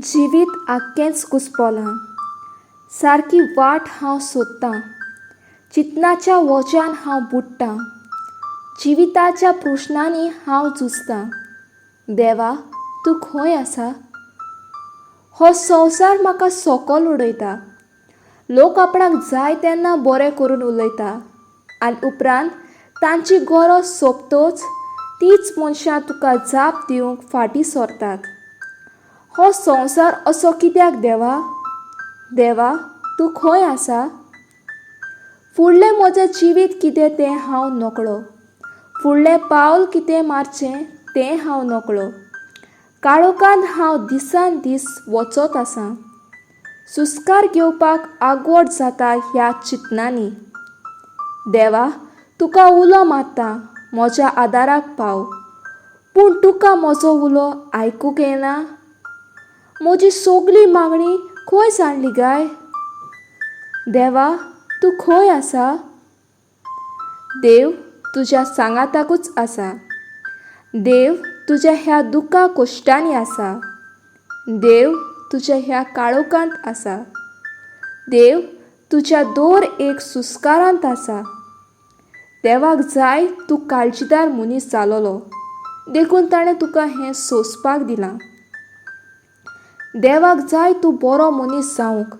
जिवीत आख्खेंच घुस्पलां. सारकी वाट हांव सोदतां. चिंतनाच्या वोज्यान हांव बुडटां. जिविताच्या प्रश्नांनी हांव झुजतां. देवा, तूं खंय आसा? हो संवसार म्हाका सोकोल उडयता. लोक आपणाक जाय तेन्ना बरें करून उलयता आनी उपरांत तांची गरज सोंपतच तींच मनशां तुका जाप दिवंक फाटीं सरतात. हो संवसार असो कित्याक देवा? देवा, तूं खंय आसा? फुडलें म्हजें जिवीत कितें तें हांव नकळो. फुडलें पावल कितें मारचें तें हांव नकळो. काळोखांत हांव दिसान दीस वचत आसां. सुस्कार घेवपाक आगवड जाता ह्या चिंतनांनी. देवा, तुका उलो मारता, म्हज्या आदाराक पाव. पूण तुका म्हजो उलो आयकूंक येना? म्हजी सगली मागणी खंय सांडली गाय? देवा, तूं खंय आसा? देव तुज्या सांगाताकूच आसा. देव तुज्या ह्या दुख्खा कश्टांनी आसा. देव तुज्या ह्या काळोखांत आसा. देव तुज्या दर एक सुस्कारांत आसा. देवाक जाय तूं काळजीदार मनीस जालोलो, देखून ताणें तुका हें सोंसपाक दिलां. देवाक जाय तूं बरो मनीस जावंक,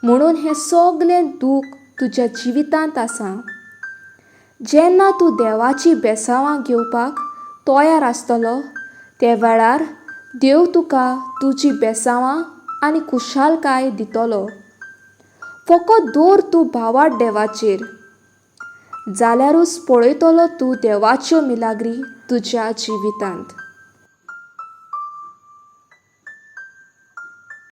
म्हणून हें सगलें दूख तुज्या जिवितांत आसा. जेन्ना तूं देवाचीं बेसांवां घेवपाक तयार आसतलो त्या वेळार देव तुका तुजी बेसांवां आनी खुशालकाय दितलो. फकत दवर तूं भावार्थ देवाचेर, जाल्यारूच पळयतलो तूं देवाच्यो मिलाग्री तुज्या जिवितांत.